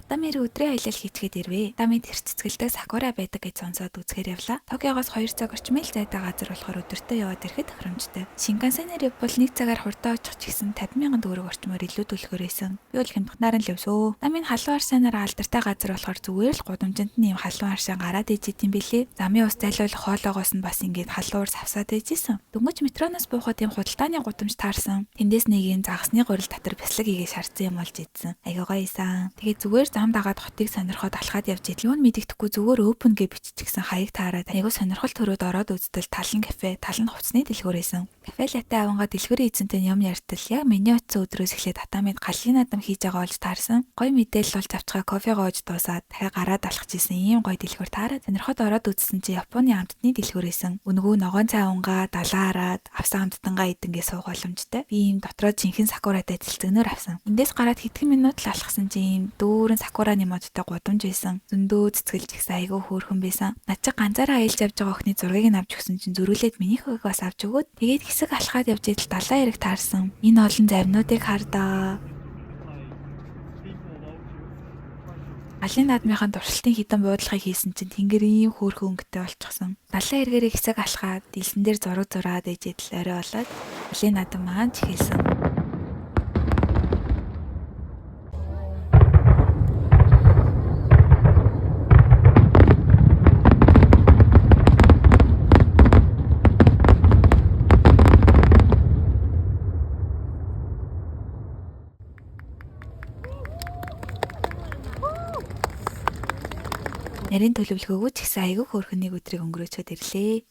Татамир өдрийн аялал хийчгээд ирвэ. Татамид хэр цэцгэлдэг сакура байдаг гэж сонсоод үзэхээр явлаа. Токиогоос 2 цаг орчмын л зайтай газар болохоор өдөртөө яваад ирэхэд тохиромжтой. Шинкансенээр явбал 1 цагаар хурдан очих ч гэсэн 50,000 төгрөг орчмоор илүү төлөхөр байсан. Би бол хямдханаар нь л явсөө. Намын халуун аршаанаар алдартай газар болохоор зүгээр л гудамжинд нь ийм халуун аршаан гараад иж идэм билээ. Замын ус зайлуулах хоолоогоос нь бас ингээд халуун уур савсаад ижсэн. Дөнгөж метроноос буухад ийм худалдааны гудамж таарсан. Тэндээс нэг юм загасны гурил дотор бяцлаг хийгээ шаардсан юм болж идсэн. Айгаа гоё исэн. Тэгээ зүгээр зам дагаад хотыг сонирхоод алхаад явж идэл. Юун мэдэгдэхгүй зүгээр open гэж биччихсэн хаяг таарад айгуу сонирхол төрөөд ороод үзтэл тал нь кафе, тал нь хувцсны дэлгүүр байсан. Кафе латте авангаа дэлгүүрийн эзэнтэй юм ярьтал яг миний очсон өдрөөс эхлээд татамид галын наадам хийж байгаа олж таарсан. Гоё мэдээлэл олж авчгаа кофе гоож дуусаад дахиад гараад алхаж исэн ийм гоё дэлгүүр таарад сонирхоод ороод үзсэн чи Японы амттны дэлгүүр байсан. Үнгүү ногоон цай унгаа, далаа хараад авсан амттангаа идэнгээ суух боломжтой. Би ийм дотроо жинхэнэ сакуратай цэлцэгнөр авсан. Эндээс гараад хэдхэн минут л алхсан чи ийм дүүрэн сакураны модтой гудамж байсан. Зөндөө цэцгэлж ихсэн айгүй хөөрхөн байсан. Над чи ганцаараа аялж явж байгаа охины зургийг нь авч өгсөн чинь зөрүүлээд минийхийг бас авч өгөөд тэгээд хэсэг алхаад явж идэл далайн эрэг таарсан. Энэ олон завнуудыг хардаа. Алын наадмынхаа туршилтын хідэн буудлагыг хийсэн чинь тэнгэр ийм хөөрхөн өнгөтэй болчихсон. Далайн эргээрээ хэсэг алхаад дэлсэн дээр зураг зураад ээж идэл орой болоод алын наадам маань ч эхэлсэн. Нарийн төлөвлөгөөгөө ч гэсэн айгүй хөөрхөн нэг өдрийг өнгөрөөчөөд ирлээ.